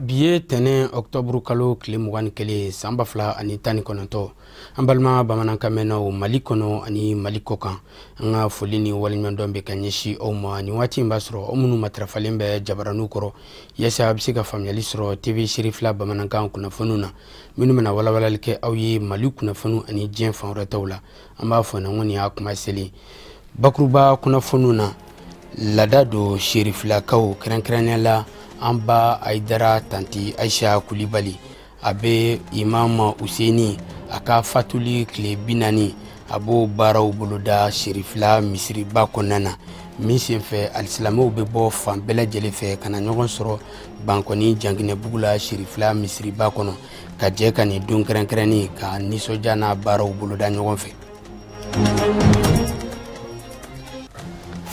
Bi ye tɛnɛn octobre kalo tile 21 san 2019. An balima bamanankan mɛnnaw Mali kɔnɔ ani Mali kɔkan, an ka foli ni waleɲumandɔn bɛ ka ɲɛsin aw ma nin waati in b'a sɔrɔ aw minnu matarafalen bɛ jabaraninw kɔrɔ yaasa a bɛ se ka faamuyali sɔrɔ TV Serifila bamanankan kunnafoniw na minnu bɛna walawalali kɛ aw ye Mali kunnafoniw ani diɲɛ fan wɛrɛ taw la. An b'a fɔ nin ko nin y'a kuma selen bakuruba kunnafoniw na. Laada don Serifilakaw kɛrɛnkɛrɛnnenya la an ba Hayidara tanti Ayisa Kulibali, a bɛ Imam Useni a ka fatuli tile 40 a b'o baaraw boloda Serifila misiriba kɔnɔna na min senfɛ alisilamɛw bɛ bɔ fan bɛɛ lajɛlen fɛ ka na ɲɔgɔn sɔrɔ Bankɔni Janginɛbugu la Serifila misiriba kɔnɔ ka jɛ ka nin don kɛrɛnkɛrɛnnen ka nisɔndiya n'a baaraw boloda ɲɔgɔn fɛ.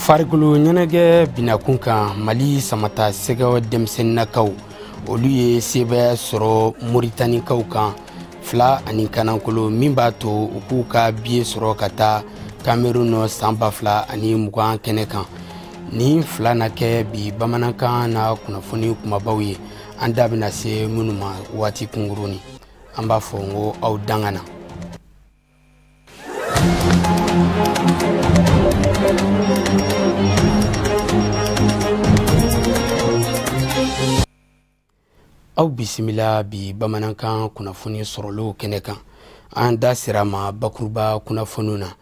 Farikolo ɲɛnajɛ binakun kan, Mali samata sɛgɛw denmisɛnninnakaw olu ye sebaaya sɔrɔ Moritanikaw kan 2-1 min b'a to u k'u ka biye sɔrɔ ka taa Cameroun san 2020 kɛnɛ kan. Nin fila na kɛ bi bamanankan na kunnafoni kumabaw ye, an da bɛna se minnu ma waati kunkurunin. An b'a fɔ n ko aw dangana. Aw bisimila bi bamanankan kunnafoni sɔrɔlenw kɛnɛ kan. An da sera ma bakuruba kunnafoniw na.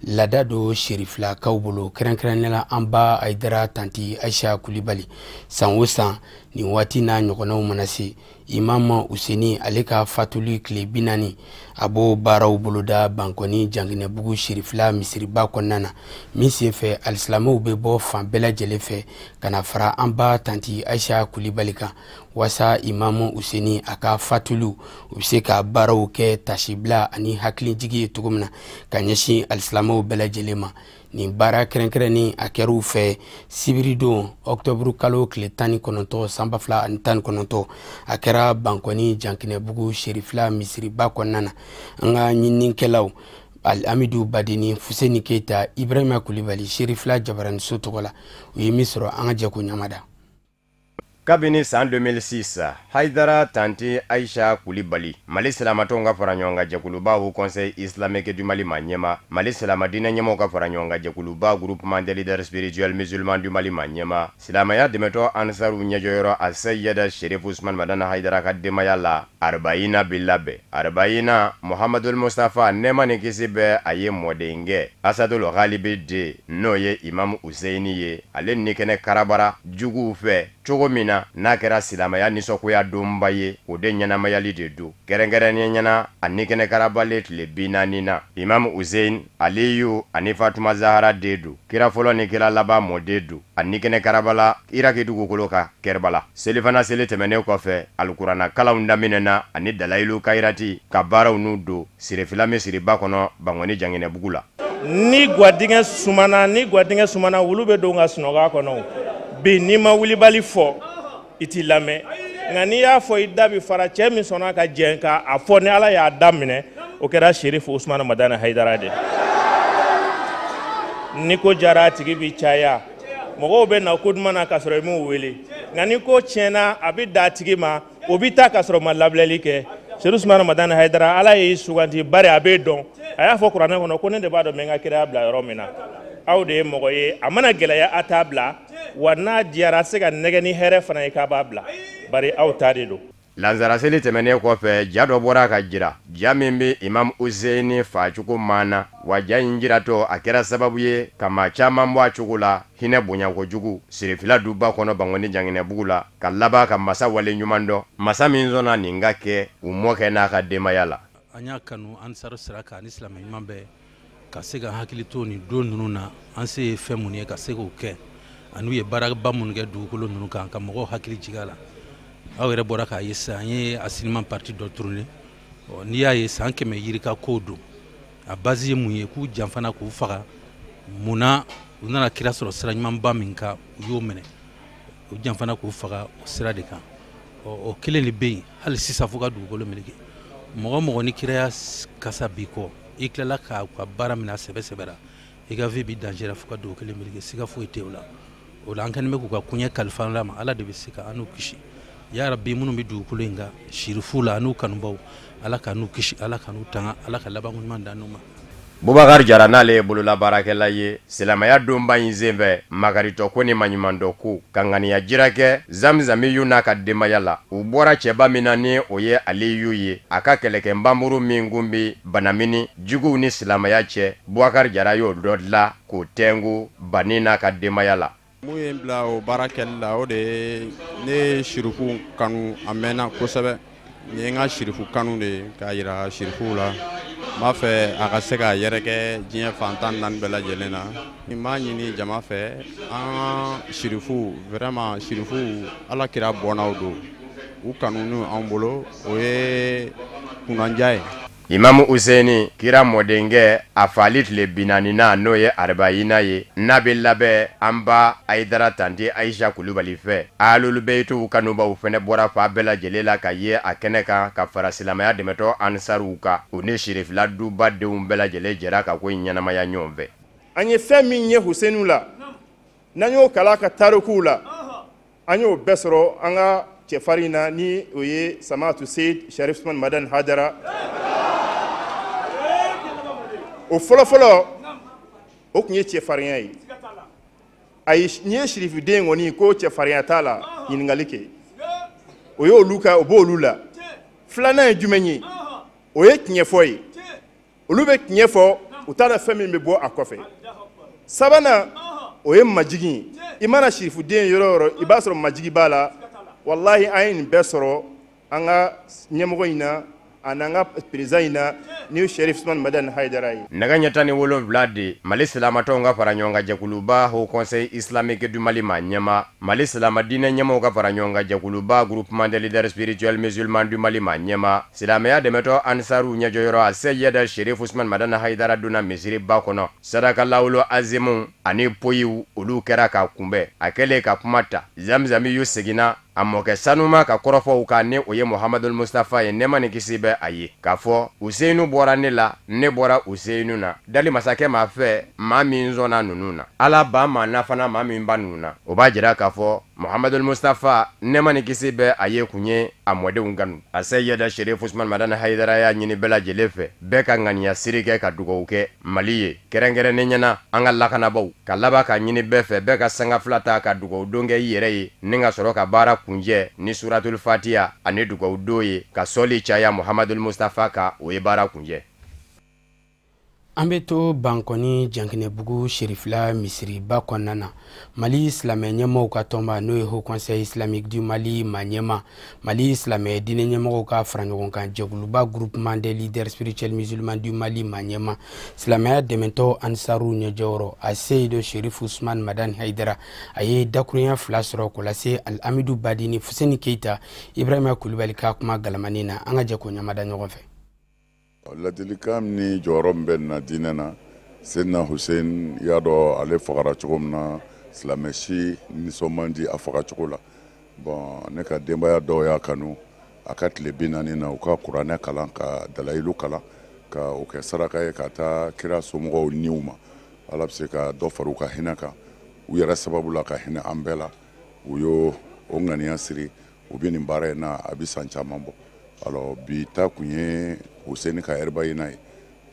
Laada don Serifilakaw bolo kɛrɛnkɛrɛnnenya la an ba Hayidara tanti Ayisa Kulibali, san o san nin waati n'a ɲɔgɔnnaw mana se, Imam Useni ale ka fatuli tile 40 a b'o baaraw boloda Bankɔni Janginɛbugu Serifila misiriba kɔnɔna na min senfɛ alisilamɛw bɛ bɔ fan bɛɛ lajɛlen fɛ ka na fara an ba tanti Ayisa Kulibali kan waasa Imam Useni a ka fatuli u bɛ se ka baaraw kɛ tasibila ani hakilijigi ye cogo min na ka ɲɛsin alisilamɛw bɛɛ lajɛlen ma. Nin baara kɛrɛnkɛrɛnnen a kɛr'u fɛ sibiridon octobre kalo tile 19 san 2019, a kɛra Bankɔni Jankinɛbugu Serifila misiriba kɔnɔna na. An ka ɲininikɛlaw Amidu Badeni, Fuseni Keyita, Ibrahima Kulibali Serifila jabaraniso tɔgɔ la, u ye min sɔrɔ an ka jɛ k'o ɲamada. Kabini san 2006, Hayidara tanti Ayisa Kulibali, Mali silamatɔnw ka fara ɲɔgɔn kan jɛkuluba Haut Conseil islamique du Mali ma ɲɛma, Mali silamadinɛ ɲɛmɔgɔw ka fara ɲɔgɔn kan jɛkuluba Groupement des leaders spirituels musulmans du Mali ma ɲɛma, silamɛya dɛmɛtɔ Ansaru ɲɛjɔyɔrɔ a Seyida Sherif Usman Madani Hayidara ka denbaya la, Arbaïna bi labɛn. Arbaïna Muhamadul Mustafa nɛɛma ni kisi bɛ a ye mɔdenkɛ Asadul Ghalibi den n'o ye Imam Useyini ye, ale ni kɛnɛ karabara juguw fɛ cogo min na n'a kɛra silamɛya nisɔngoya donba ye, o de ɲɛnamayali de don kɛrɛnkɛrɛnnen ɲɛna a ni kɛnɛ karabalen tile 40 na. Imam Usein Aliyu ani Fatuma Zahara den don, kira fɔlɔ ni kira laban mɔden don, a ni kɛnɛ karabala Iraki dugukolo kan Kɛribala. Selifana seli tɛmɛnen kɔfɛ, alikuranna kalanw daminɛna ani dalayilu kayirati ka baaraw n'u don Serifila misiriba kɔnɔ Bankɔni Janginɛbugu la. Ni gwadingɛ sumana, ni gwadingɛ sumana, wulu bɛ don ka sunɔgɔ a kɔnɔ. Bi n'i ma wulibali fɔ i t'i lamɛn, nka n'i y'a fɔ i da bɛ fara. Cɛ min sɔnna ka jɛn k'a fɔ ni Ala y'a daminɛ, o kɛra Sherif Usman Madani Hayidara de. Ni ko jara a tigi bɛ caya, mɔgɔw bɛ na ko duman na k'a sɔrɔ i m'u wele, nka ni ko tiɲɛna a bɛ da a tigi ma, o bɛ taa k'a sɔrɔ ma labilali kɛ. Sherif Usman Madani Hayidara, Ala y'i suganti bari a b'e dɔn. A y'a fɔ kuranɛ kɔnɔ ko ne de b'a dɔn n bɛ n ka kiraya bila yɔrɔ min na. Aw de ye mɔgɔ ye, a mana gɛlɛya a t'a bila, wa n'a diyara a tɛ se ka nɛgɛ ni hɛrɛ fana ye k'a b'a bila, bari aw ta de don. Lansara seli tɛmɛnen kɔfɛ, ja dɔ bɔra ka jira, ja min bɛ Imam Useyini facogo maana, wa ja in jiratɔ a kɛra sababu ye ka maa caman bɔ a cogo la hinɛ bonya kojugu Serifila duba kɔnɔ Bankɔni Janginɛbugu la, ka laban ka masa wale ɲuman dɔn, masa min sɔnna nin ka kɛ u mɔkɛ n'a ka denbaya la. An y'a kanu Ansaru sira kan ani silamɛ ɲuman bɛɛ ka se ka hakili to nin don ninnu na, an se ye fɛn mun ye ka se k'o kɛ, ani u ye baaraba minnu kɛ dugukolo ninnu kan ka mɔgɔw hakili jigin a la. Aw yɛrɛ bɔra k'a ye sisan, an ye a sinima parti dɔ tourner. N'i y'a ye san 100 yirika kow don, a base ye mun ye? K'u janfana k'u faga. Munna u nana kira sɔrɔ sira ɲumanba min kan, u y'o minɛ, u janfana k'u faga o sira de kan. O kelen de bɛ yen hali sisan fo ka dugukolo meleke. Mɔgɔ mɔgɔ ni kiraya kasa b'i kɔ, i tilala k'a ka baara minɛ sɛbɛ sɛbɛ la, i ka vie bi danger la fo ka dugu kelen meleke, siga foyi tɛ o la. O la an kɛlen bɛ k'u ka koɲɛ kalifa la ma, Ala de bɛ se ka an n'u kisi. Ya Rabbi, minnu bɛ dugukolo in kan sirifu la an'u kanubaw, Ala ka n'u kisi, Ala ka n'u tanga, Ala ka labanko ɲuman d'an n'u ma. Bubakari Jara n'ale ye bololabaarakɛla ye, silamɛya donba in senfɛ, makaritɔ ko ni maɲumandɔ ko ka ŋaniya jira kɛ Zamzamiyu n'a ka denbaya la. U bɔra cɛba min na, ni o ye Aliyu ye, a ka kɛlɛkɛ npanmuru min kun bi banamini juguw ni silamɛya cɛ, Bubakari Jara y'o dɔ dilan k'o tɛnku banni n'a ka denbaya la. Mun ye n bila o baara kɛli la, o de ye ne ye sirifu kanu a mɛnna kosɛbɛ. Nin ye n ka sirifu kanu de ye k'a yira sirifuw la. N b'a fɛ a ka se ka yɛrɛkɛ diɲɛ fan 14 bɛɛ lajɛlen na. N b'a ɲini jama fɛ, an ka sirifuw, vraiment sirifuw, Ala kira bɔnnaw don, u kanu anw bolo, o ye kunnandiya ye. Imamu Useni, kira mɔdenkɛ, a fali tile 40nan, n'o ye aribayina ye, n'a bɛ labɛn an ba Ayidara tanti Ayisa Kulubali fɛ, Alulubeyituw kanubaw fɛnɛ bɔra fa bɛɛ lajɛlen la ka ye a kɛnɛ kan ka fara silamɛya dɛmɛtɔ ansaruw kan. U ni sirifila duba denw bɛɛ lajɛlen jɛra ka ko in ɲɛnamaya ɲɔgɔn fɛ. An ye fɛn min ye Husenu la, n'an y'o kalan a ka tarikuw la, an y'o bɛɛ sɔrɔ an ka cɛfarin na, ni o ye Samatu Seyid Sharif Usman Madani Hadara. O fɔlɔfɔlɔ, o tun ye cɛfarinya ye. Ayi, n'i ye sirifiden kɔni ko cɛfarinya t'a la, ɲininkali kɛ, o y'olu ka, o b'olu la. Filanan ye jumɛn ye? O ye tiɲɛfɔ ye. Olu bɛ tiɲɛ fɔ, u t'a dɔn fɛn min bɛ bɔ a kɔfɛ. Sabanan, o ye majigin ye. I mana sirifuden yɔrɔ o yɔrɔ, i b'a sɔrɔ majigi b'a la. Walahi, an ye nin bɛɛ sɔrɔ an ka ɲɛmɔgɔ in na, a n'an ka président in na, ni ye Sherif Usman Madani Hayidara ye. Nɛgɛ ɲɛ 17 de, Mali silamatɔnw ka fara ɲɔgɔn kan jɛkuluba Haut Conseil islamique du Mali ma ɲɛma, Mali silama diinɛ ɲɛmɔgɔw ka fara ɲɔgɔn kan jɛkuluba Groupement des leaders spirituels musulmans du Mali ma ɲɛma, silamɛya dɛmɛtɔ ansaruw ɲɛjɔyɔrɔ a Seyida Sherif Usman Madani Hayidara donna misiriba kɔnɔ. Saraka lawolo azimu ani poyiw, olu kɛra k'a kunbɛn. A kɛlen ka kuma ta, Zamzamiyu seginna a mɔkɛ sanuma ka kɔrɔfɔw kan, ni o ye Muhamadul Mustafa ye, nɛɛma ni kisi bɛ a ye, k'a fɔ: Useyinu bɔra ne la, ne bɔra Useyinu na, dali masakɛ ma fɛ maa min sɔnna ninnu na, Ala ba maa na fana maa min ba ninnu na. O b'a jira k'a fɔ Muhamadul Mustafa, nɛɛma ni kisi bɛ a ye, kun ye a mɔdenw kanu. A Seyida Sherif Usman Madani Hayidara y'a ɲini bɛɛ lajɛlen fɛ, bɛɛ ka ŋaniya siri kɛ ka dugawu kɛ Mali ye, kɛrɛnkɛrɛnnen ɲɛna an ka lakanabaw, ka laban ka ɲini bɛɛ fɛ, bɛɛ ka sanga fila ta ka dugawu don kɛ i yɛrɛ ye, ni ka sɔrɔ ka baara kunjɛ ni suratul fatiya ani dugawu don ye, ka sɔli caya Muhamadul Mustafa kan. O ye baara kunjɛ. An bɛ to Bankɔni Jankinɛbugu Serifila misiriba kɔnɔna na. Mali silamɛ ɲɛmɔgɔw ka tɔnba, n'o ye Haut Conseil islamique du Mali ma ɲɛma, Mali silamɛ diinɛ ɲɛmɔgɔw ka fara ɲɔgɔn kan jɛkuluba Groupement des leaders spirituels musulmans du Mali ma ɲɛma, silamɛya dɛmɛtɔ ansaru ɲɛjɔyɔrɔ a Seyidu Sherif Usman Madani Hayidara, a ye dakurunya fila sɔrɔ k'o lase Alamidu Badini Fuseni Keyita Ibrahima Kulubali ka kuma galamani na. An ka jɛ k'o ɲamada ɲɔgɔn fɛ. Ladilikan ni jɔyɔrɔ min bɛ nin na diinɛ na, Seydina Hussein, i y'a dɔn ale fagara cogo min na, silamɛ si nisɔn man di a fagacogo la. Bon, ne ka denbaya dɔw y'a kanu a ka tile 40 na, u ka kuranɛ kalan, ka dalayilu kalan, ka o kɛ saraka ye ka taa kira somɔgɔw niw ma. Ala bɛ se ka dɔ fara u ka hinɛ kan, u yɛrɛ sababu la ka hinɛ an bɛɛ la. U y'o o ŋaniya siri, u bɛ nin baara in na, a bɛ san caman bɔ. Alors, bi ta kun ye Hussein ka ɛribayina ye.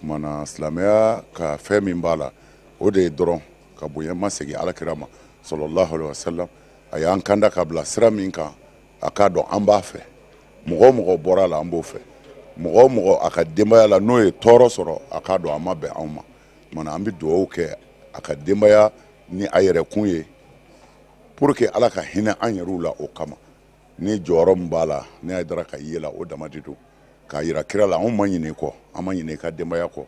Kumana silamɛya ka fɛn min b'a la, o de ye dɔrɔn ka bonya ma segin Ala kira ma sallallahu alaihi wasallam. A y'an kanda ka bila sira min kan, a k'a dɔn an b'a fɛ. Mɔgɔ o mɔgɔ bɔra a la, an b'o fɛ. Mɔgɔ o mɔgɔ a ka denbaya la n'o ye tɔɔrɔ sɔrɔ, a k'a dɔn a ma bɛn anw ma. Kumana an bɛ dugawu kɛ a ka denbaya ni a yɛrɛ kun ye, pour que Ala ka hinɛ an yɛrɛw la o kama. Ni jɔyɔrɔ min b'a la, ne y'a dara ka ye la, o dama de don k'a yira kira la, anw ma ɲinɛ i kɔ, an ma ɲinɛ i ka denbaya kɔ,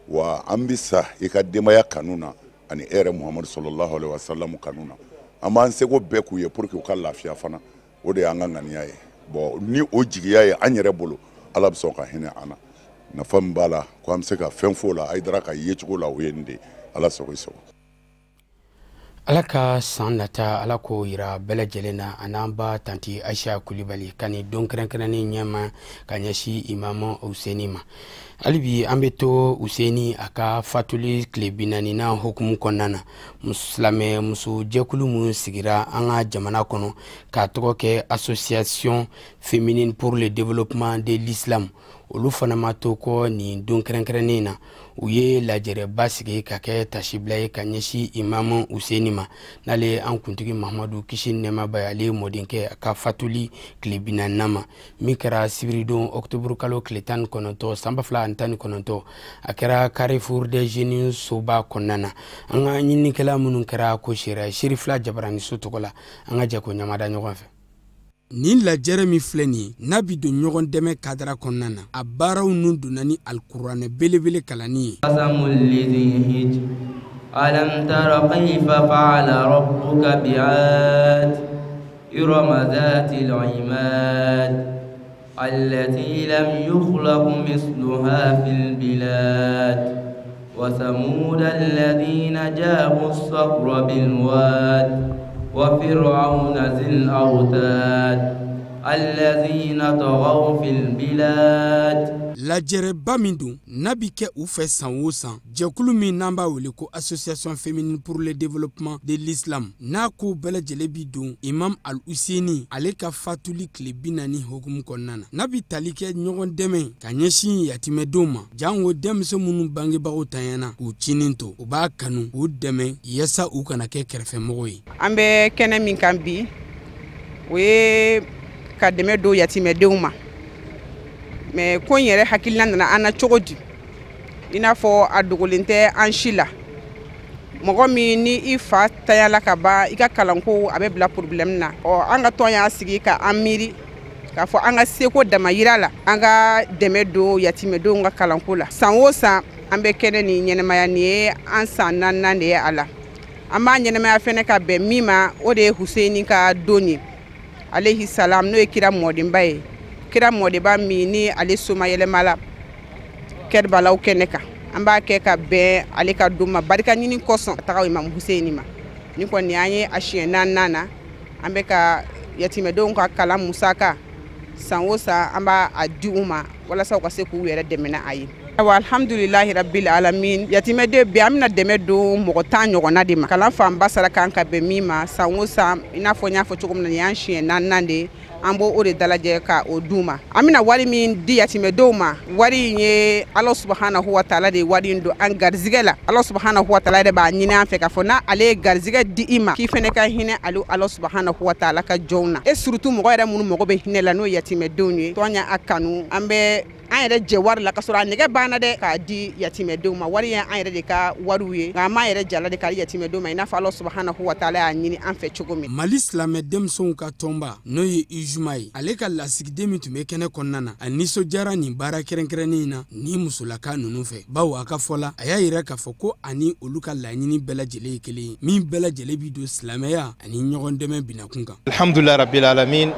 wa an bɛ sa i ka denbaya kanu na ani e yɛrɛ Muhamadu sallallahu alaihi wasallam kanu na. An b'an seko bɛɛ k'u ye pour que u ka lafiya fana, o de y'an ka ŋaniya ye. Bon, ni o jigiya ye an yɛrɛ bolo, Ala bɛ sɔn ka hinɛ an na. Nafa min b'a la ko an bɛ se ka fɛn f'o la Hayidara ka yecogo la, o ye nin de ye. Ala sago i sago. Ala ka san nata Ala k'o yira bɛɛ lajɛlen na, a n'an ba tanti Aisha Kulibali ka nin don kɛrɛnkɛrɛnnen ɲɛma ka ɲɛsin Imamu Huseni ma. Hali bi an bɛ to Huseni a ka fatuli tile 40nan hukumu kɔnɔna na, silamɛ muso jɛkulu minnu sigira an ka jamana kɔnɔ k'a tɔgɔ kɛ Association féminine pour le développement de l'islam, olu fana ma to kɔ nin don kɛrɛnkɛrɛnnen na. U ye lajɛrɛba sigi ka kɛ tasibila ye ka ɲɛsin Imamu Huseni ma, n'ale an kuntigi Mahamadu kisi ni nɛɛma b'a ye, ale mɔdenkɛ, a ka fatuli tile 40nan ma, min kɛra sibiridon ɔkutɔburu kalo tile 19 san 2019. A kɛra Carrefour des Jeunes soba kɔnɔna na. An ka ɲininikɛla minnu kɛra ko sariya Serifila Jabaraniso tɔgɔ la, an ka jɛ k'o ɲamada ɲɔgɔn fɛ. Nin lajɛrɛ min filɛ nin ye, n'a bi don ɲɔgɔn dɛmɛ kadara kɔnɔna na, a baaraw nun donna ni alikuranɛ belebele kalanni ye. ألم تر كيف فعل ربك بعاد إرم ذات العماد التي لم يخلق مثلها في البلاد وثمود الذين جابوا الصخر بالواد وفرعون ذي الأوتاد الذين طغوا في البلاد. Lajɛrɛba min don n'a bi kɛ u fɛ san o san, jɛkulu min n'an b'a wele ko Association féminine pour le développement de l'islam, n'a ko bɛɛ lajɛlen bi don Imam Al Huseni ale ka fatuli tile 40 hukumu kɔnɔna na, n'a bi tali kɛ ɲɔgɔn dɛmɛ ka ɲɛsin yatimɛdenw ma, jango denmisɛn minnu bangebagaw tanyana k'u cinin to, u b'a kanu k'u dɛmɛ yaasa u kana kɛ kɛrɛfɛmɔgɔw ye. An bɛ kɛnɛ min kan bi, o ye ka dɛmɛ don yatimɛdenw ma. Mais ko in yɛrɛ hakilina nana an na cogo di? I n'a fɔ a dogolen tɛ an si la, mɔgɔ min ni i fa tanyala ka ban, i ka kalanko a bɛ bila problème na. Ɔ, an ka tɔn y'a sigi ka an miiri k'a fɔ an ka seko damayira la, an ka dɛmɛ don yatimɛdenw ka kalanko la. San o san an bɛ kɛnɛ ni ɲɛnɛmaya, nin ye an san 4nan de ye a la. An b'a ɲɛnɛmaya fɛnɛ ka bɛn min ma, o de ye Huseni ka don ye alayhi salam, n'o ye kira mɔdenba ye, kira mɔdenba min ni ale somayɛlɛma la Kɛribalaw kɛnɛ kan. An b'a kɛ ka bɛn ale ka don ma, barika ɲini kosɔn ka taga Imam Huseni ma. Ni kɔni an ye a siɲɛ 4nan na, an bɛ ka yatimɛdenw ka kalan musaka san o san an b'a di u ma walasa u ka se k'u yɛrɛ dɛmɛ n'a ye. Ayiwa, alhamdulilahi rabbil alamin, yatimɛden bi an bɛna dɛmɛ don mɔgɔ 10 ɲɔgɔnna de ma. Kalan fanba sara kan ka bɛn min ma san o san, i n'a fɔ n y'a fɔ cogo min na, nin y'an siɲɛ 4nan de ye, an b'o de dalajɛ ka o d'u ma. An bɛna wari min di yatimɛdenw ma, wari in ye Ala subahanahu wa taala de ye wari in don an garizigɛ la. Ala subahanahu wa taala yɛrɛ b'a ɲini an fɛ k'a fɔ n'ale ye garizigɛ di i ma, k'i fɛnɛ ka hinɛ ale Ala subahanahu wa taala ka jɔnw na. Et surtout mɔgɔ yɛrɛ minnu mago bɛ hinɛ la, n'o ye yatimɛdenw ye. Tɔn y'a kanu, an bɛ an yɛrɛ jɛ wari la ka sɔrɔ a nɛgɛ banna dɛ, k'a di yatimɛdenw ma. Wari ye an yɛrɛ de ka wariw ye, nka an b'an yɛrɛ jala de k'a di yatimɛdenw ma, i n'a fɔ Ala subahanahu wa taala y'a ɲini an fɛ cogo min. Mali silamɛ denmisɛnw ka tɔnba, n'o ye UJMA ye, ale ka lasigiden min tun bɛ kɛnɛ kɔnɔna na, a nisɔndiyara nin baara kɛrɛnkɛrɛnnen in na ni musolaka ninnu fɛ, bawo a ka fɔ la, a y'a yira k'a fɔ ko ani olu ka laɲini bɛɛ lajɛlen ye kelen ye, min bɛɛ lajɛlen bi don silamɛya ani ɲɔgɔn dɛmɛ binakun kan. Alhamdulilahi rabbil alamin,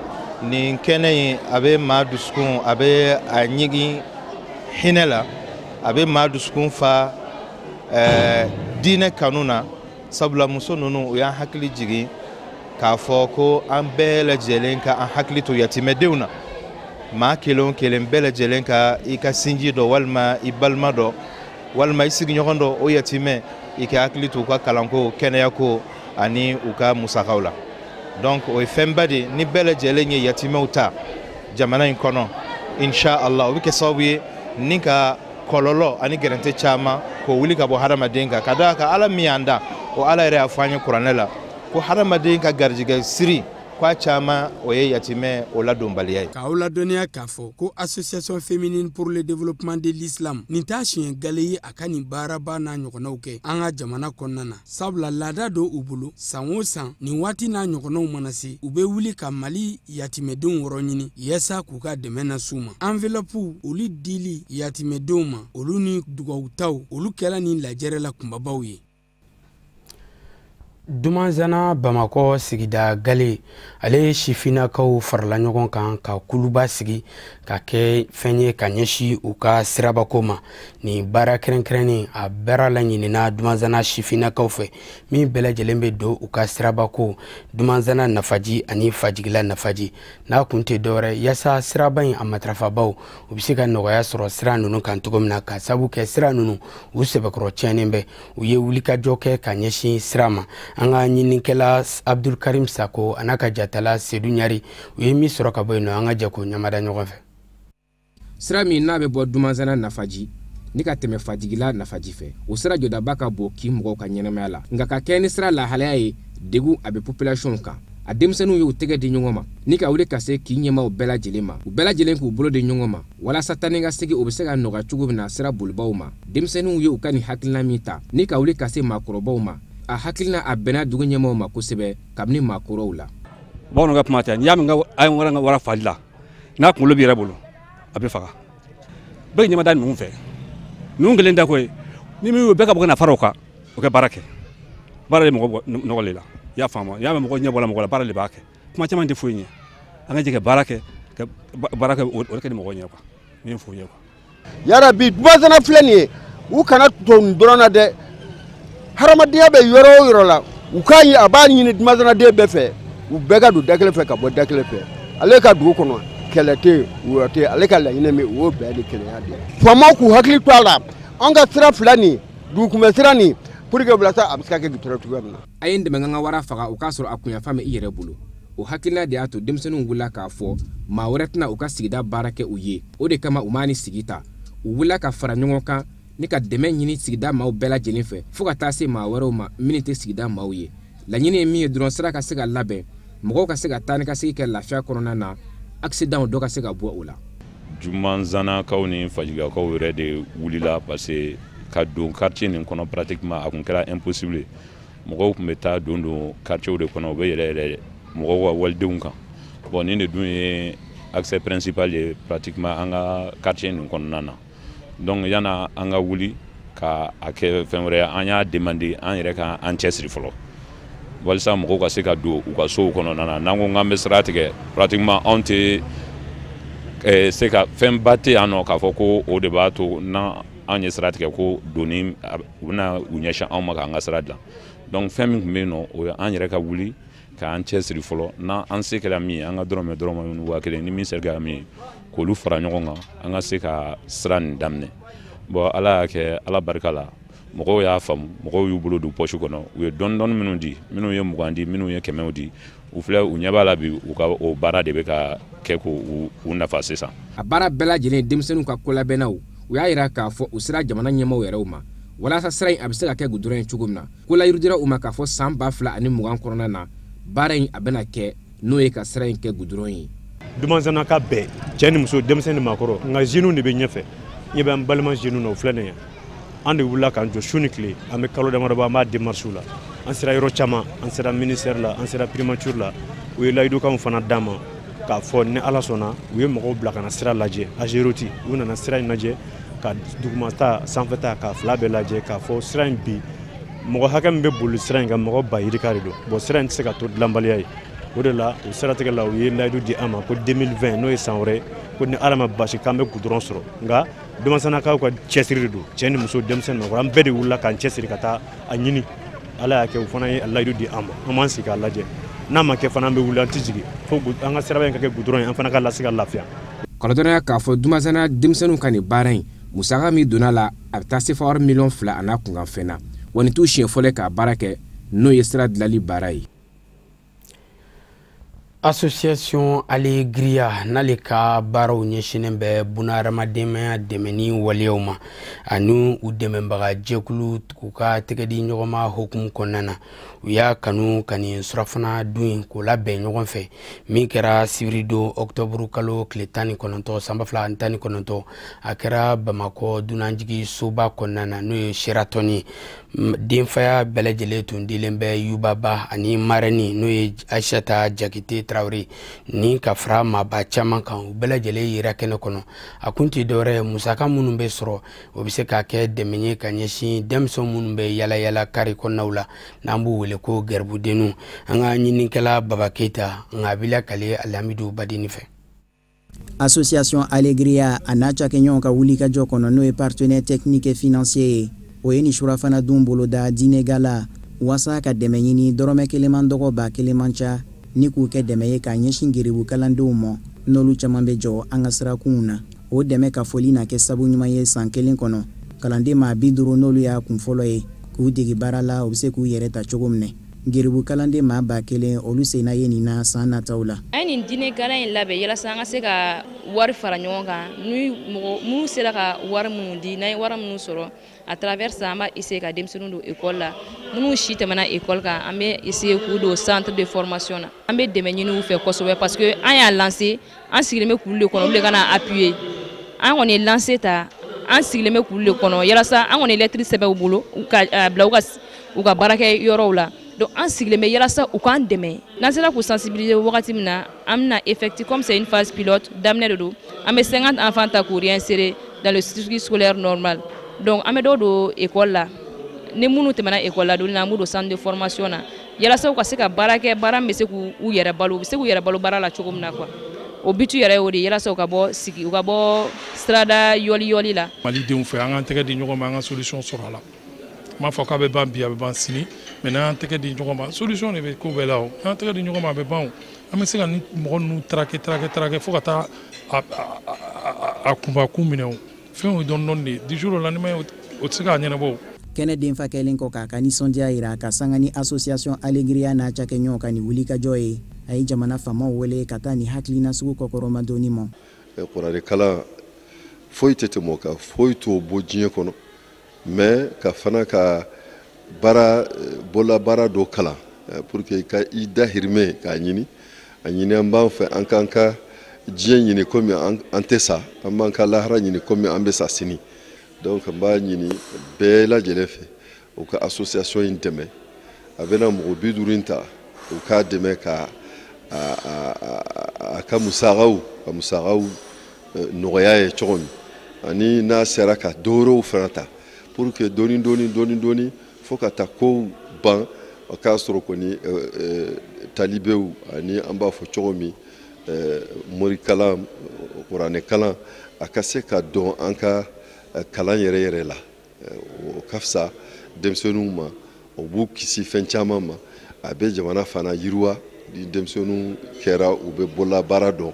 nin kɛnɛ in a bɛ maa dusukun, a bɛ a ɲigin hinɛ la, a bɛ maa dusukun fa diinɛ kanu na, sabula muso ninnu u y'an hakili jigin k'a fɔ ko an bɛɛ lajɛlen ka an hakili to yatimɛdenw na. Maa kelen o kelen bɛɛ lajɛlen ka i ka sinji dɔ walima i balima dɔ walima i sigiɲɔgɔn dɔ, o yatimɛ i ka hakili to u ka kalanko, kɛnɛyako ani u ka musakaw la. Donc o ye fɛnba de ye, ni bɛɛ lajɛlen ye yatimɛw ta jamana in kɔnɔ, insha Allah o bɛ kɛ sababu ye ni ka kɔlɔlɔ ani gɛrɛntɛ caman k'o wuli ka bɔ hadamaden kan, ka d'a kan Ala min y'an da, o Ala yɛrɛ y'a fɔ an ye kuranɛ la ko hadamaden ka garijɛgɛ siri k'a caman o ye yatimɛ o ladonbaliya ye. K'aw ladɔnniya k'a fɔ ko Association féminine pour le développement de l'islam nin t'a siɲɛ gale ye a ka nin baaraba n'a ɲɔgɔnnaw kɛ an ka jamana kɔnɔna na, sabula laada don u bolo, san o san nin waati n'a ɲɔgɔnnaw mana se, u bɛ wuli ka Mali yatimɛdenw wɔrɔ ɲini yaasa k'u ka dɛmɛ las'u ma. Enveloppe olu dili yatimɛdenw ma, olu ni dugawutaw, olu kɛra nin lajɛrɛ la kunbabaw ye. Dumanzana Bamakɔ sigida gale, ale sifinnakaw farala ɲɔgɔn kan ka kuluba sigi ka kɛ fɛn ye ka ɲɛsin u ka sirabako ma. Nin baara kɛrɛnkɛrɛnnen, a baara laɲinina Dumanzana sifinnakaw fɛ, min bɛɛ lajɛlen bɛ don u ka sirabako Dumanzana nafaji ani Fajigila nafaji n'a kun tɛ dɔwɛrɛ, yaasa siraba in a matarafabaw u bɛ se ka nɔgɔya sɔrɔ sira ninnu kan cogo min na, ka sabu kɛ sira ninnu u sɛbɛkɔrɔ tiɲɛnen bɛ. U ye wulikajɔ kɛ ka ɲɛsin sira ma. An ka ɲininikɛla Abdulkarim Sako a n'a ka jatala Sedu Ɲari, u ye min sɔrɔ ka bɔ yen nɔ, an ka jɛ k'o ɲamada ɲɔgɔn fɛ. Sira min n'a bɛ bɔ Dumanzana nafaji ni ka tɛmɛ Fajigila nafaji fɛ, o sira jɔdaba ka bon k'i mɔgɔw ka ɲɛnamaya la. Nka ka kɛ ni sira lahalaya ye, degun a bɛ population kan. A denmisɛnninw y'u tɛgɛ di ɲɔgɔn ma ni ka wuli ka se k'i ɲɛmaw bɛɛ lajɛlen ma, u bɛɛ lajɛlen k'u bolo di ɲɔgɔn ma walasa taa ni ka segin o bɛ se ka nɔgɔya cogo min na sira bolibaw ma. Denmisɛnninw ye u ka nin hakilina min ta ni ka wuli ka se maakɔrɔbaw ma, a hakilina a bɛnna dugu ɲɛmaw ma kosɛbɛ kabini maakɔrɔw la. Bamananw ka kuma tɛ, n'i y'a mɛn ko a ye wara ka wara fali la, n'a kunkolo b'i yɛrɛ bolo, a bɛ faga. Bɛɛ ɲɛma da ninnu fɛ, ninnu kelen tɛ koyi. Ni min y'o bɛɛ ka bɔ ka na fara o kan, o kɛ baara kɛ. Baara de mɔgɔ nɔgɔ le la, i y'a faamu? I y'a mɛn mɔgɔ ɲɛ bɔra mɔgɔ la, baara de b'a kɛ. Kuma caman tɛ foyi ɲɛ. An ka jɛ ka baara kɛ, ka baara kɛ, o de kɛ ni mɔgɔ ɲɛ quoi. N ye f'u ye quoi. Yarabi, Dumanzana filɛ nin ye, u kana to nin dɔrɔn na dɛ. Hadamadenya bɛ yɔrɔ o yɔrɔ la, u k'a a b'a ɲini Dumanzanaden bɛɛ fɛ, u bɛɛ ka don da kelen fɛ ka bɔ da kelen fɛ. Ale ka dugu kɔnɔ, kɛlɛ tɛ yen, wɔyɔ tɛ yen. Ale ka laɲini min, o y'o bɛɛ ni kelenya de ye. Faamaw k'u hakili to a la, an ka sira fila nin, dugukunbɛ sira nin, pour que walasa a bɛ se ka kɛ goudron cogoya min na. A ye n dɛmɛ ka wara faga, o k'a sɔrɔ a kunyanfan bɛ i yɛrɛ bolo. O hakilina de y'a to denmisɛnninw wulila k'a fɔ maa wɛrɛ tɛna u ka sigida baara kɛ u ye. O de kama u m'a ni sigi ta, u wulila ka fara ɲɔgɔn kan ni ka dɛmɛ ɲini sigida maaw bɛɛ lajɛlen fɛ, fo ka taa se maa wɛrɛw ma minnu tɛ sigida maaw ye. Laɲini ye min ye dɔrɔn, sira ka se ka labɛn, mɔgɔw ka se ka taa ni ka segin kɛ lafiya kɔnɔna na, accident dɔ ka se ka bɔ o la. Jumanzanakaw ni Fajigilakaw yɛrɛ de wulila, parce que ka don quartier nin kɔnɔ, pratiquement a kun kɛra impossible. Mɔgɔw tun bɛ taa don quartier de kɔnɔ, u bɛ yɛlɛ yɛlɛ mɔgɔw ka walidenw kan. Bon, nin de dun ye accès principal ye pratiquement an ka quartier nin kɔnɔna na. Donc yana an ka wuli ka a kɛ fɛn wɛrɛ ye, an y'a demander an yɛrɛ ka an cɛsiri fɔlɔ walisa mɔgɔw ka se ka don u ka sow kɔnɔna na. N'an ko k'an bɛ sira tigɛ, pratiquement anw tɛ se ka fɛnba tɛ yan nɔ k'a fɔ ko o de b'a to n'an an ye sira tigɛ ko doni u bɛna u ɲɛsin anw ma k'an ka sira dilan. Donc fɛn min tun bɛ yen nɔ, o ye an yɛrɛ ka wuli k'an cɛsiri fɔlɔ. N'an an se kɛra min ye, an ka dɔrɔmɛ dɔrɔmɛ 1000, ni min se kɛra min ye, k'olu fara ɲɔgɔn kan, an ka se ka sira nin daminɛ. Bon, Ala y'a kɛ, Ala barika la, mɔgɔw y'a faamu, mɔgɔw y'u bolo don poche kɔnɔ, u ye dɔɔni dɔɔni minnu di, minnu ye 20 di, minnu ye kɛmɛw di, u filɛ, u ɲɛ b'a la bi, u ka o baara de bɛ ka kɛ k'u u nafa sisan. A baara bɛɛ lajɛlen, denmisɛnninw ka kolabɛnnaw, u y'a yira k'a fɔ u sera jamana ɲɛmaaw yɛrɛw ma walasa sira in a bɛ se ka kɛ goudron ye cogo min na. Ko layiru dira u ma k'a fɔ san 2020 kɔnɔna na, baara in a bɛna kɛ, n'o ye ka sira in kɛ goudron ye. Dumanzana ka bɛɛ, cɛ ni muso, denmisɛn ni maakɔrɔ, nka jeunes de bɛ ɲɛfɛ. Ɲɛ bɛ an balima jeunes na, o filɛ nin ye. An de wulila k'an jɔ su ni tile, an bɛ kalo damadɔ bɔ, an b'a démarche la. An sera yɔrɔ caman, an sera ministère la, an sera primature la. U ye layidukanw fana d'an ma k'a fɔ ni Ala sɔnna, u ye mɔgɔw bila ka na sira lajɛ. Ageroute, u nana sira in lajɛ, ka dugumata sanfɛta ka fila bɛɛ lajɛ, k'a fɔ sira in bi mɔgɔ hakɛ min bɛ boli sira in kan, mɔgɔ ba yirika de don. Bon, sira in tɛ se ka to dilanbaliya ye. O de la, o siratigɛ la, u ye layidu di an ma ko 2020, n'o ye san wɛrɛ, ko ni Ala ma basi k'an bɛ goudron sɔrɔ. Nka Dumanzanakaw ka cɛsiri de don, cɛ ni muso, denmisɛn, maakɔrɔ, an bɛɛ de wulila k'an cɛsiri ka taa a ɲini. Ala y'a kɛ, u fana ye layidu di an ma. An b'an sigi k'a lajɛ, n'a ma kɛ fana, an bɛ wuli, an tɛ jigin fo an ka siraba in ka kɛ goudron ye, an fana ka lase ka lafiya. Kɔlɔdɔnniya k'a fɔ Dumanzana denmisɛnninw ka nin baara in, musaka min donna la, a bɛ taa sefa wari miliyɔn 2 a n'a kunkanfɛn na. Wa nin t'u siɲɛ fɔlɔ ye k'a baara kɛ, n'o ye sira dilanli baara ye. Association Alegria, n'ale ka baaraw ɲɛsinnen bɛ bunahadamadenya dɛmɛni waleyaw ma ani u dɛmɛbaga jɛkulu k'u ka tɛgɛdi ɲɔgɔnma hukumu kɔnɔna na, u y'a kanu ka nin surafana dun in k'o labɛn ɲɔgɔn fɛ, min kɛra sibiridon ɔktɔburu kalo tile 19 san 2019. A kɛra Bamakɔ dunanjigi soba kɔnɔna na, n'o ye Sheraton ye. Denfaya bɛɛ lajɛlen tun dilen bɛ Yubaba ani marraine, n'o ye Aïssata Jakite. Tarawele ni ka fara maaba caman kan, u bɛɛ lajɛlen yera kɛnɛ kɔnɔ. A kun tɛ dɔwɛrɛ ye, musaka minnu bɛ sɔrɔ, o bɛ se ka kɛ dɛmɛ ye ka ɲɛsin denmisɛn minnu bɛ yala yala kari kɔnɔnaw la, n'an b'u wele ko gɛribudenninw. An ka ɲininikɛla Baba Keyita, nka a b'i lakale Alamidu Badini fɛ. Association Allegria a n'a cakɛɲɔgɔn ka wulikajɔ kɔnɔ, n'o ye partenaire technique et financier ye, o ye nin surafana dun boloda diinɛ gala waasa ka dɛmɛ ɲini, dɔrɔmɛ kelen man dɔgɔ, 1000 man ca, ni k'u kɛ dɛmɛ ye k'a ɲɛsin geribu kalandenw ma, n'olu caman bɛ jɔ an ka sirakunw na. O dɛmɛ ka foli na kɛ sabu ɲuman ye san kelen kɔnɔ, kalanden maa 50, n'olu y'a kun fɔlɔ ye k'u degi baara la, u bɛ se k'u yɛrɛ ta cogo min na. Geribu kalanden maa 1000, olu senna ye nin na san nataw la. An ye nin diinɛ gala in labɛn yalasa an ka se ka wari fara ɲɔgɔn kan, ni mɔgɔ minnu sera ka wari minnu di, n'an ye wari minnu sɔrɔ à travers ça, an b'a essayer ka denmisɛnninw don école la. Minnu si tɛmɛna école kan, an bɛ essayer k'u don centre de formation na. An bɛ dɛmɛ ɲini u fɛ kosɛbɛ, parce que an y'a lancer, an sigilen bɛ kulu de kɔnɔ, olu de ka na appuyer. An kɔni ye lancer ta, an sigilen bɛ kulu de kɔnɔ yalasa an kɔni ye lettre sɛbɛn u bolo ka bila u ka baarakɛ yɔrɔw la. Donc an sigilen bɛ yalasa u k'an dɛmɛ. N'an sera k'u sensibiliser wagati min na, an bɛna effectif, comme c'est une phase pilote, daminɛ de don, an bɛ 50 enfants ta k'u réinsérer dans le circuit scolaire normal. Donc an bɛ dɔw don école la, ni minnu tɛmɛna école la donni na, an b'u don centre de formation na yalasa u ka se ka baara kɛ, baara min bɛ se k'u yɛrɛ balo, u bɛ se k'u yɛrɛ balo baara la cogo min na quoi. O but yɛrɛ y'o de ye, yalasa u ka bɔ sigi, u ka bɔ sirada yɔli yɔli la. Malidenw fɛ, an k'an tɛgɛ di ɲɔgɔn ma, an ka solution sɔrɔ a la. N m'a fɔ k'a bɛ ban bi, a bɛ ban sini, mais n'an y'an tɛgɛ di ɲɔgɔn ma, solution de bɛ ko bɛɛ la o. N'an tɛgɛ di ɲɔgɔn ma, a bɛ ban o. An bɛ se ka ni mɔgɔ ninnu traquer traquer traquer fo ka taa a kunbakun minɛ o. Fɛn o ye dɔɔni dɔɔni de ye, du jour au lendemain o tɛ se k'a ɲɛnabɔ o. Kɛnɛ denfa kɛlen kɔ k'a ka nisɔndiya yira ka sanga ni association Allegria n'a cakɛɲɔgɔn ka nin wulikajɔ ye, a ye jamana faamaw wele ka taa nin hakilina sugu kɔkɔrɔmadonni ma. Kuranɛ kalan foyi tɛ tɛmɛ o kan, foyi t'o bɔ diɲɛ kɔnɔ, mais ka fana ka baara bolola baara dɔ kalan pour que ka i dahirimɛ k'a ɲini, a ɲini an b'an fɛ an k'an ka diɲɛ ɲini komi an tɛ sa, an b'an ka lahara ɲini komi an bɛ sa sini. Donc n b'a ɲini bɛɛ lajɛlen fɛ u ka association in dɛmɛ, a bɛna mɔgɔ 50 in ta, u k'a dɛmɛ ka a ka musakaw nɔgɔya ye cogo min, ani n'a sera ka dɔ wɛrɛw fana ta pour que dɔɔni dɔɔni dɔɔni dɔɔni fo ka taa kow ban, o k'a sɔrɔ kɔni talibew ani an b'a fɔ cogo min morikalan, kuranɛkalan, a ka se ka dɔn an ka kalan yɛrɛ yɛrɛ la. O ka fisa denmisɛnninw ma, o b'u kisi fɛn caman ma, a bɛ jamana fana yiriwa. Ni denmisɛnninw kɛra u bɛ bololabaara dɔn,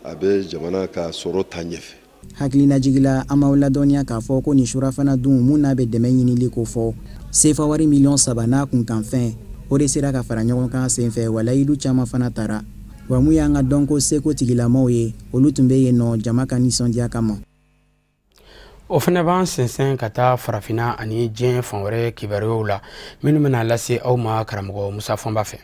a bɛ jamana ka sɔrɔ ta ɲɛfɛ. Hakilinajigila, an m'aw ladɔnniya k'a fɔ ko nin surafana dun mun n'a bɛ dɛmɛ ɲinili ko fɔ, sefa wari 3 miliyɔn n'a kunkanfɛn, o de sera ka fara ɲɔgɔn kan senfɛ, wa layidu caman fana tara. Wa mun y'an ka dɔnko seko tigilamaw ye, olu tun bɛ yen nɔ jama ka nisɔndiya kama. O fana b'an sɛnsɛn ka taa farafinna ani diɲɛ fan wɛrɛ kibaruyaw la, minnu bɛna lase aw ma karamɔgɔ Musa Fɔnba fɛ.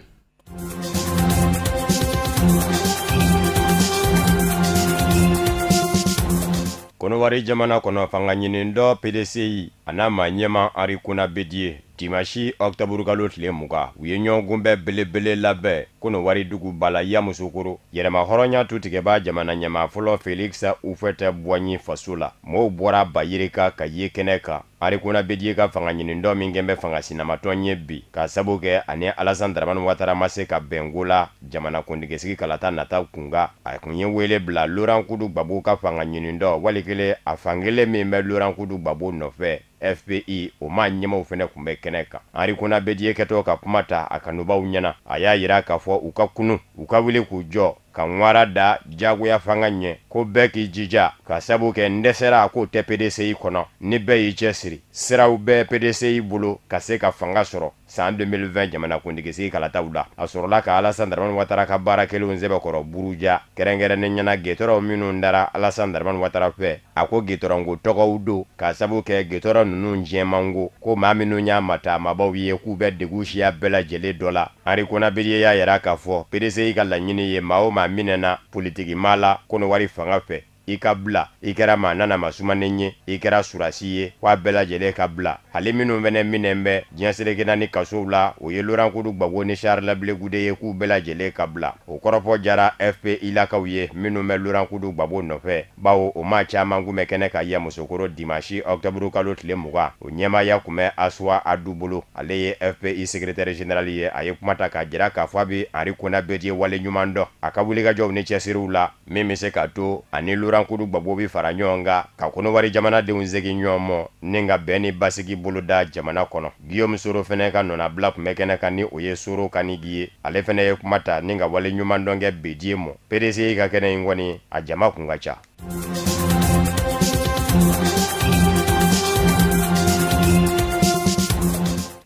Kɔnɔwari jamana kɔnɔ, fanga ɲini dɔ PDCI a n'a ma ɲɛma Henri Konan Bédié, dimanche ɔkutɔburukalo tile 20, u ye ɲɔgɔnkunbɛn belebele labɛn Kɔnɔwari duguba la Yamusokoro, yɛrɛma hɔrɔnya tutigɛba jamana ɲɛmaa fɔlɔ Félix Houphouët-Boigny faso la. Mɔgɔw bɔra bayirika ka ye kɛnɛ kan. Henri Konan Bédié ka fanga ɲini dɔ min kɛn bɛ fanga sinamatɔn ye bi, k'a sabu kɛ ani Alassane Dramane Ouattara ma se ka bɛnko la jamana kuntigisigi kalata nata kunkan, a kun ye wele bila Laurent Koudou Gbagbo ka fanga ɲini dɔ, wali kelen a fankelen min bɛ Laurent Koudou Gbagbo nɔfɛ, FPI, o maa ɲɛmaw fɛnɛ kun bɛ kɛnɛ kan. Henri Konan Bédié kɛtɔ ka kuma ta a kanubaw ɲɛna, a y'a yira k'a fɔ u ka kunu, u ka wuli k'u jɔ ka ŋwara da jagoya fanga ɲɛ, ko bɛɛ k'i jija ka sabu kɛ n dɛsɛra k'o tɛ PDCI kɔnɔ. Ni bɛɛ y'i cɛsiri, siraw bɛɛ PDCI bolo ka se ka fanga sɔrɔ san 2020 jamanakuntigisigi kalataw la. A sɔrɔla ka Alassane Dramane Ouattara ka baara kelenw sɛbɛkɔrɔ buruja, kɛrɛnkɛrɛnnen ɲɛna gɛtɔrɔw minnu dara Alassane Dramane Ouattara fɛ. A ko gɛtɔrɔnko tɔgɔw don, k'a sabu kɛ gɛtɔrɔ ninnu jɛmanko ko maa minnu y'a matamabaw ye k'u bɛ degun siya bɛɛ lajɛlen dɔ la. Henri Konan Bédié y'a yira k'a fɔ PDCI ka laɲini ye maa o maa minɛna politiki maa la Kɔnɔwari fanga fɛ. i ka bila, i kɛra maa nanama sumanen ye, i kɛra surasi ye, k'a bɛɛ lajɛlen ka bila. Hali minnu fɛnɛ minɛn bɛ diɲɛ seleke naani kasow la, o ye Laurent Koudou Gbagbo ni Charles Blé Goudé ye, k'u bɛɛ lajɛlen ka bila. O kɔrɔfɔ jara FPI lakaw ye minnu bɛ Laurent Koudou Gbagbo nɔfɛ, bawo o maa caman kun bɛ kɛnɛ kan Yamoussoukro dimanche octobre kalo tile 20. O ɲɛmaaya kun bɛ Asuwa Adu bolo, ale ye FPI secrétaire général ye. A ye kuma ta k'a jira k'a fɔ a bɛ Henri Konan Bédié wale ɲuman dɔn a ka wulikajɔw ni cɛsiriw la, min bɛ se k'a to ani Laurent Koudou Gbagbo bɛ fara ɲɔgɔn kan ka Kɔnɔwari jamanadenw segin ɲɔgɔn mɔ ni ka bɛn ni basigi boloda jamana kɔnɔ. Guillaume Soro fɛnɛ ka nɔnabila tun bɛ kɛnɛ kan, ni o ye Soro Kanigi ye. Ale fɛnɛ ye kuma ta ni ka wale ɲuman dɔn kɛ Bédié mɔ. PDCI ka kɛnɛ in kɔni, a jama kun ka ca.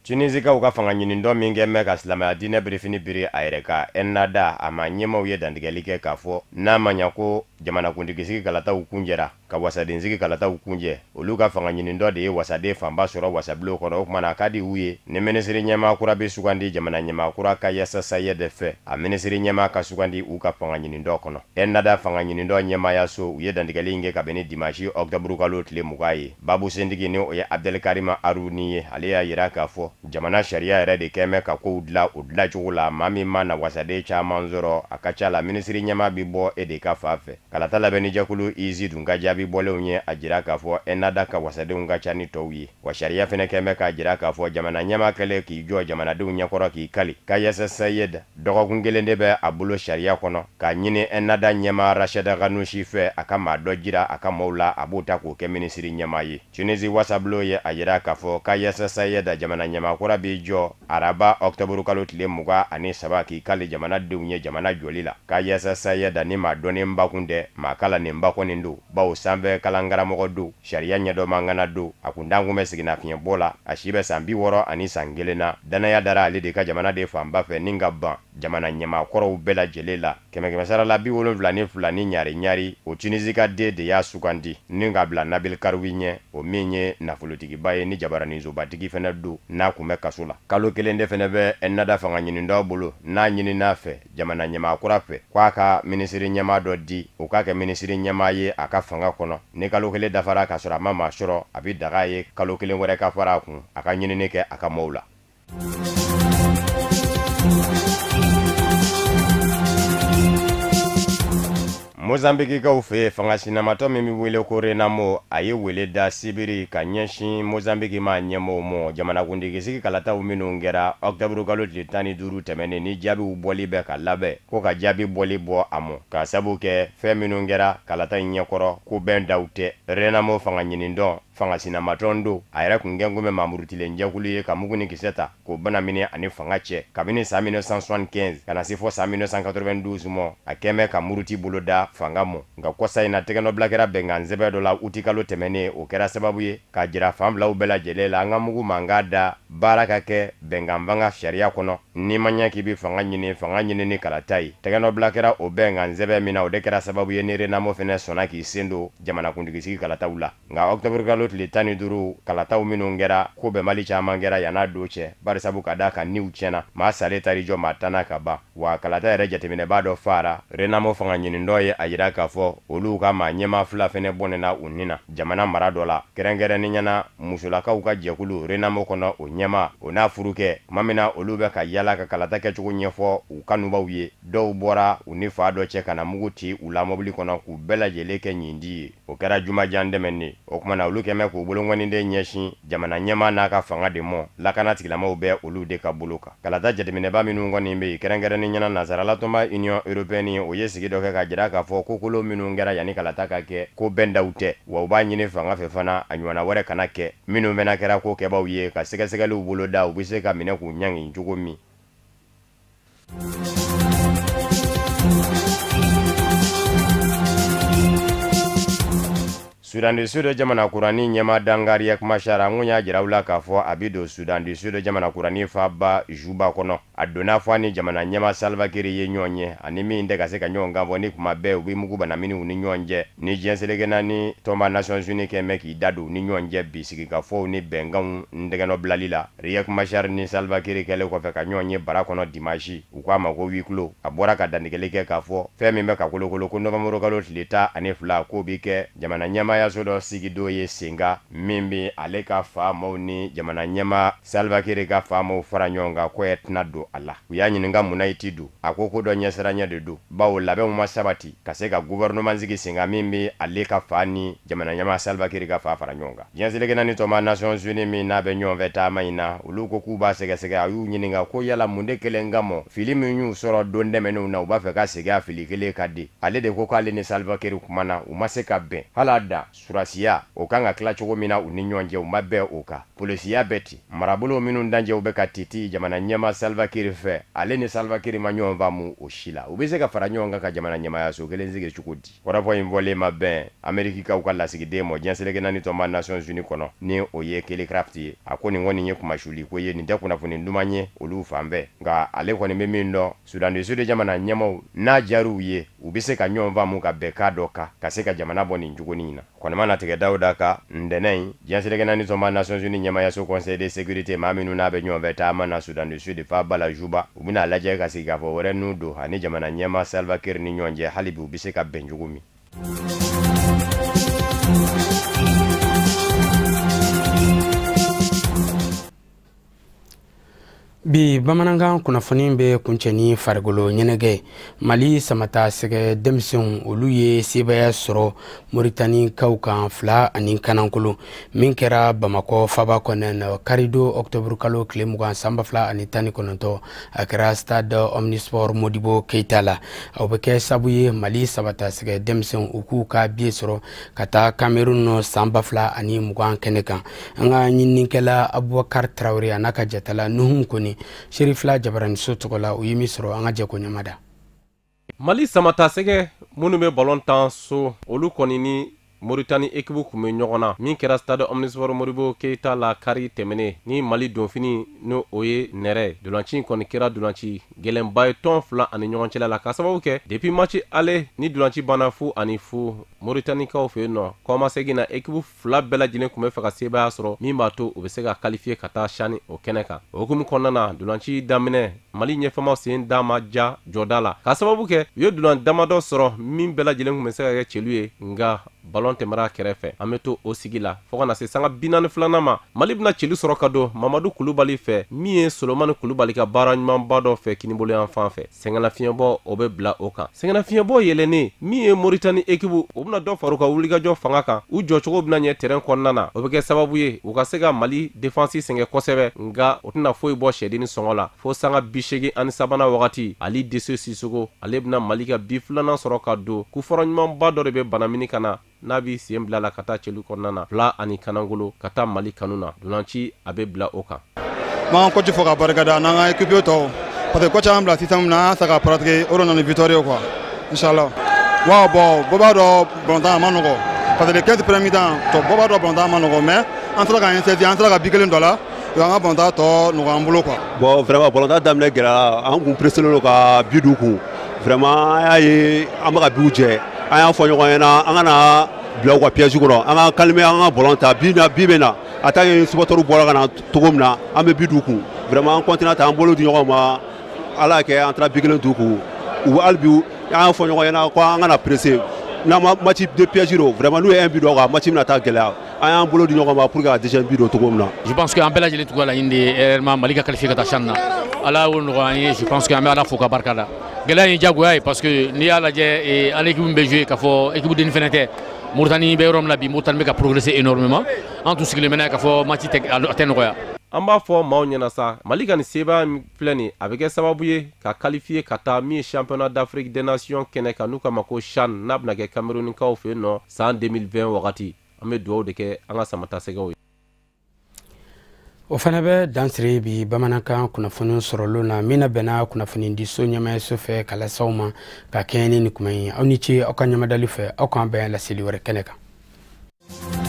Tunisikaw ka fanga ɲinindɔ min kɛ mɛn ka silamɛya diinɛ birifini biri a yɛrɛ kan, Ennahda, a ma ɲɛmaaw ye dantigɛli kɛ k'a fɔ n'a ma ɲa ko jamanakuntigisigi kalataw kunjɛra ka wasadensigi kalataw kunjɛ, olu ka fanga ɲinindɔ de ye wasaden fanba sɔrɔ wasabulon kɔnɔ. O tuma na a ka di u ye ni minisiri ɲɛmaa kura bɛ sugandi jamana ɲɛmaa kura Kais Saied fɛ, a minisiri ɲɛmaa ka sugandi u ka fanga ɲinindɔ kɔnɔ. Ennahda fanga ɲinindɔ ɲɛmaayaso, u ye dantigɛli in kɛ kabini dimanche octobre kalo tile 20 ye. Babu sentigi, ni o ye Abdelkarim Aruni ye, ale y'a yira k'a fɔ jamana sariya yɛrɛ de kɛn bɛ ka kow dilan o dilancogo la. Maa min ma na wasaden caman sɔrɔ, a ka ca la minisiri ɲɛmaa bɛ bɔ e de ka fan fɛ. Kalata labɛnnijɛkulu ISI dun ka jaabi bɔlenw ye a jira k'a fɔ Ennahda ka wasadenw ka ca ni tɔw ye. Wa sariya fɛnɛ kɛn bɛ k'a jira k'a fɔ jamana ɲɛmaa kɛlen k'i jɔ jamanadenw ɲɛkɔrɔ k'i kali, Kais Saied dɔgɔkun kelen de bɛ a bolo sariya kɔnɔ k'a ɲini Ennahda ɲɛmaa Rached Ghannouchi fɛ a ka maa dɔ jira a ka maaw la, a b'o ta k'o kɛ minisiri ɲɛmaa ye. Tunisie wasabulon ye a jira k'a fɔ Kais Saied jamana ɲɛmaa kura b'i jɔ araba octobre kalo tile 23 k'i kali jamanadenw ye jamana jɔli la. Kais Saied ni maa dɔnnenba kun tɛ, maa kalannenba kɔni don, bawo sanfɛ kalankaramɔgɔ don, sariya ɲɛdɔnmaŋana don, a kun dan kun bɛ seginnafiɲɛbɔ la, a si bɛ san 61 na. Danaya dara ale de ka jamana de fanba fɛ ni ka ban jamana ɲɛmaakɔrɔw bɛɛ lajɛlen la. Kɛmɛ sara la 72 ni ɲari ɲari, o Tunisie ka den de y'a sugandi ni ka bila Nabil Karoui ɲɛ, o min ye nafolotigiba ye ni jabaraninsobatigi fɛnɛ don, n'a kun bɛ kaso la. Kalo kelen de fɛnɛ bɛ Ennahda fanga ɲinindɔ bolo, n'a ɲinin'a fɛ jamana ɲɛmaa kura fɛ k'a ka minisiri ɲɛmaa dɔ di, o k'a kɛ minisiri ɲɛmaa ye a ka fanga kɔnɔ. Ni kalo kelen dafara k'a sɔrɔ a ma maa sɔrɔ, a bɛ daga ye kalo kelen wɛrɛ ka fara a kun, a ka ɲinini kɛ a ka maaw la. Mozambikikaw fɛ yen, fanga sinamatɔ min bɛ wele ko Renamo, a ye wele da sibiri ka ɲɛsin Mozambiki ma ɲɛmɔgɔw ma jamanakuntigisigi kalataw minnu kɛra octobre kalo tile 15 tɛmɛnen, ni jaabiw bɔli bɛ ka labɛn, ko ka jaabi bɔli bɔ a mɔ, k'a sabu kɛ fɛn minnu kɛra kalata in ɲɛkɔrɔ ko bɛn daw tɛ. Renamo fanga ɲinindɔn fanga sinamatɔn don, a yɛrɛ kun kɛn kun bɛ mamurutilen jɛkulu ye ka mugu ni kisɛ ta k'o banamini ani fanga cɛ kabini san 1975 ka na se fɔ san 1992 mɔ. A kɛn bɛ ka muruti boloda fanga mɔ, nka kɔsa in na tɛgɛnɔbila kɛra bɛnkan sɛbɛn dɔ la utikalo tɛmɛnen. O kɛra sababu ye k'a jira fan filaw bɛɛ lajɛlen la an ka mugu mankan da baara ka kɛ bɛnkan fanga sariya kɔnɔ. N'i ma ɲɛ k'i bɛ fanga ɲini, fanga ɲini ni kalata ye. Tɛgɛnɔbila kɛra o bɛnkan sɛbɛn min na, o de kɛra sababu ye ni Renamo fɛnɛ sɔnna k'i sen don jamanakuntigisigi kalataw la. Nka octobre kalo tile 15 kalataw minnu kɛra, ko bɛnbali caman kɛra yann'a don cɛ, barisabu ka d'a kan niw tiɲɛna, maa salen taar'i jɔ maa 10 na ka ban. Wa kalata yɛrɛ jateminɛbaa dɔ faara. Renamo fanga ɲinindɔ ye a jira k'a fɔ olu ka maa ɲɛmaa fila fɛnɛ bɔnɛna u ni na jamana mara dɔ la, kɛrɛnkɛrɛnnenya na musolakaw ka jɛkulu Renamo kɔnɔ, o ɲɛmaa o n'a furukɛ. Tuma min na olu bɛ ka yala ka kalata kɛcogo ɲɛfɔ u kanubaw ye, dɔw bɔra u ni fa dɔ cɛ ka na mugu ci u la mobili kɔnɔ k'u bɛɛ lajɛlen kɛ ɲindi ye. O kɛra jumajan dɛmɛnen. O tuma na olu kɛmɛ k'u bolokɔniden ɲɛsin jamana ɲɛmaa n'a ka fanga de mɔ, lakana tigilamaaw bɛ olu de ka bolo kan. Kalata jateminɛba minnu kɔni bɛ yen, kɛrɛnkɛrɛnnen ɲɛna nansaralatɔnba Union européenne, o ye sigi dɔ kɛ ka jira k'a fɔ ko kolo minnu kɛra yanni kalata ka kɛ, ko bɛn daw tɛ, wa u b'a ɲini fanga fɛ fana a ɲɔgɔnna wɛrɛ kana kɛ. Minnu fana kɛra ko kɛbaw ye ka sɛgɛsɛgɛliw boloda, u bɛ se ka minɛ k'u ɲangi cogo min. Soudan du Sud jamana kurani ɲɛma danga Riek Machar, an kun y'a jira u la k'a fɔ a bɛ don Soudan du Sud jamana kurani faaba Juba kɔnɔ. A donna fɔ a ni jamana ɲɛma Salva Kiir ye ɲɔgɔn ye, ani min tɛ ka se ka ɲɔgɔn kan fɔ, ni kuma bɛɛ u bɛ mugu banaminiw ni ɲɔgɔn cɛ, ni diɲɛ seleke naani tɔnba Nations Unies kɛn bɛ k'i da don u ni ɲɔgɔn cɛ bi sigikafɔw ni bɛnkanw ntɛgɛnɔbilali la. Riek Machar ni Salva Kiir kɛlen kɔfɛ ka ɲɔgɔn ye bara kɔnɔ dimanche, u k'a ma ko huis clos, a bɔra ka dantigɛli kɛ k'a fɔ fɛn min bɛ ka kolokolo ko novembre kalo tile 12 k'o bɛ kɛ jamana ɲɛmaayaso dɔ sigidon ye sen kan, min bɛ ale ka faamaw ni jamana ɲɛmaa Salva Kiir ka faamaw fara ɲɔgɔn kan, ko tɛna don a la. U y'a ɲininka mun na i ti don, a ko ko dɔ ɲɛsiranɲɛ de don, bawo labɛnw ma sabati ka se ka gouvernement sigi sen kan min bɛ ale ka fa ni jamana ɲɛmaa Salva Kiir ka fa fara ɲɔgɔn kan. Diɲɛ seleke naani tɔnba Nations Unies min n'a bɛ ɲɔgɔn fɛ taama in na, olu ko k'u b'a sɛgɛsɛgɛ. A y'u ɲininka ko yala mun de kelen kamɔ fili min y'u sɔrɔ don tɛmɛnenw na, u b'a fɛ ka segin a fili kelen ka di. Ale de ko k'ale ni Salva Kiir kumana, u ma se ka bɛn hali a da surasiya o kan ka tila cogo min na u ni ɲɔgɔn cɛ, u ma bɛn o kan. Polisiya bɛ ten, marabolo minnu dancɛw bɛ ka titi jamana ɲɛmaa Salva Kiir fɛ, ale ni Salva Kiir ma ɲɔgɔn faamu o si la. U bɛ se ka fara ɲɔgɔn kan ka jamana ɲɛmaayaso kelen sigi cogo di? Kɔrɔfɔ in fɔlen ma bɛn Amerikikaw ka lasigiden ma diɲɛ seleke naani tɔnba Nations Unies kɔnɔ, ni o ye Kelly Craft ye. A ko nin kɔni ye kumasuli ko ye, nin tɛ kunnafoni duman ye olu fan fɛ, nka ale kɔni bɛ min dɔn, Soudan du Sud jamana ɲɛmaaw n'a jar'u ye, u bɛ se ka ɲɔgɔn faamu ka bɛn kan dɔ kan ka se ka jamana bɔ nin jogonin in na. Kɔni mana tigɛ Dawuda kan ntɛnɛn in, diɲɛ seleke naani tɔnba Nations Unies ɲɛmaayaso Conseil de sécurité maa minnu n'a bɛ ɲɔgɔn fɛ taama na Soudan du Sud faaba la Juba, u bɛna lajɛ ka sigi k'a fɔ wɛrɛ n'u don ani jamana ɲɛmaa Salva Kiir ni ɲɔgɔn cɛ, hali bi u bɛ se ka bɛn cogo min. Bi bamanankan kunnafoni bɛ kuncɛ ni farikolo ɲɛnajɛ. Mali samata sɛgɛ denmisɛnw olu ye sebaaya sɔrɔ Moritanikaw kan 2-1 min kɛra Bamakɔ faba kɔnɔ na karidon octobre kalo tile 20 san 2019. A kɛra stade Omnisport Modibo Keita la. O bɛ kɛ sabu ye Mali samata sɛgɛ denmisɛnw u k'u ka biye sɔrɔ ka taa Cameroun san 2020 kɛnɛ kan. An ka ɲininikɛla Abubakar Traoré a n'a ka jatala Nuhum Kone Serifila Jabaraniso tɔgɔ la, u ye min sɔrɔ, an ka jɛ ko ɲamada. Mali samata sɛgɛ minnu bɛ ballon tan so, olu kɔni ni Mauritanie équipe kun bɛ ɲɔgɔn na min kɛra stade Omnisport Modibo Keita la kari tɛmɛnen, ni Mali donfini n'o o ye nɛrɛ. Dolanci in kɔni kɛra dolanci gɛlɛnba ye tɔn fila ani ɲɔgɔn cɛla la, k'a sababu kɛ depuis match aller ni dolanci banna 0-0 Mauritaniekaw fɛ yen nɔ. Kɔmasegin na équipe fila bɛɛ lajɛlen tun bɛ fɛ ka sebaaya sɔrɔ min b'a to u bɛ se ka qualifier ka taa CHAN o kɛnɛ kan. O hukumu kɔnɔna na, dolanci daminɛ Mali ɲɛfɛmaw sen da ma ja jɔda la, k'a sababu kɛ u ye dolan damadɔ sɔrɔ min bɛɛ lajɛlen tun bɛ se ka kɛ celu ye, nka ballon tɛmɛra kɛrɛfɛ. An bɛ to o sigi la fo ka na se sanga 42nan ma. Mali bɛna celu sɔrɔ ka don Mamadu Kulubali fɛ, min ye Solomani Kulubali ka baara ɲumanba dɔ fɛ kinibolo yan fan fɛ. Sɛgɛnnafiɲɛbɔ o bɛ bila o kan. Sɛgɛnnafiɲɛbɔ yɛlɛnnen min ye Mauritanie équipe, o bɛna dɔ fara u ka wulikajɔ fanga kan, u jɔcogo bɛna ɲɛ terrain kɔnɔna na, o bɛ kɛ sababu ye u ka se ka Mali défense sɛgɛn kosɛbɛ, nka o tɛna foyi bɔ sɛden sɔngɔ la fo sanga 83nan wagati. Ali Dese Sisoko ale bɛna Mali ka bi filanan sɔrɔ ka don. Kufɔrɔ ɲumanba dɔ de bɛ Banamini ka na, n'a b'i sen bila la ka taa celu kɔnɔna na 2-1 ka taa Mali kanu na. Dolanci a bɛ bila o kan. M'an coach fo ka barika da n'an ka équipe tɔw, parce que coach y'an bila système min na, an y'a ta ka pratiquer, o de nana ni victoire ye quoi, inchallah. Waaw, bon, bɛɛ b'a dɔn balontan a ma nɔgɔ, parce que les 15 premiers mi-temps tɔ bɛɛ b'a dɔn balontan a ma nɔgɔ, mais an sera k'an saisir, an sera ka bi kelen dɔ la, an ka balontan tɔ nɔgɔya an bolo quoi. Bon, vraiment balontan daminɛ gɛlɛyara, an kun pressé don ka bi d'u kun. Vraiment an y'a ye an bɛ ka biw jɛ, an y'a fɔ ɲɔgɔn ɲɛna an kana bila u ka piège kɔnɔ, an ka calmer, an ka ballon ta, bi bɛ na a tant que supporters bɔra ka na cogo min na, an bɛ bi d'u kun. Vraiment an continue ta, an bolo di ɲɔgɔn ma, Ala y'a kɛ an taara bi kelen d'u kun. U hali bi an y'a fɔ ɲɔgɔn ɲɛna ko an kana pressé, n'an ma match de piège don, vraiment n'u ye un but don kan, match bɛna taa gɛlɛya. An y'an bolo di ɲɔgɔn ma pour que ka deuxième but don cogo min na. Je pense que an bɛɛ lajɛlen tun ka laɲini de ye réellement Mali ka qualifier ka taa CHAN na. Ala y'o nɔgɔya an ye, je pense que an bɛ Ala fo ka barika da. Gɛlɛya in diyagoya ye, parce que n'i y'a lajɛ an équipe min bɛ jouer k'a fɔ équipe denni fɛnɛ tɛ. Mauritanie bɛ yɔrɔ min na bi, Mauritanie bɛ ka progresser énormément. An tun sigilen bɛ n'a ye k'a fɔ match tɛ a tɛ nɔgɔya. An b'a fɔ maaw ɲɛna sa, Mali ka nin sebaaya min filɛ nin, a bɛ kɛ sababu ye ka qualifier ka taa min ye championnat d'Afrique des nations kɛnɛ kan, n'u k'a ma ko CHAN, n'a bɛna kɛ Camerounikaw fɛ yen nɔ san 2020 wagati. An bɛ dugawu de kɛ an ka samatasɛgɛw ye. O fana bɛ dansiri bi bamanankan kunnafoni sɔrɔlen na min bɛnna kunnafonidiso ɲɛmaayaso fɛ ka lase aw ma ka kɛɲɛ ni nin kuma ye. Aw ni ce aw ka ɲamadali fɛ, aw k'an bɛn laseli wɛrɛ kɛnɛ kan. La.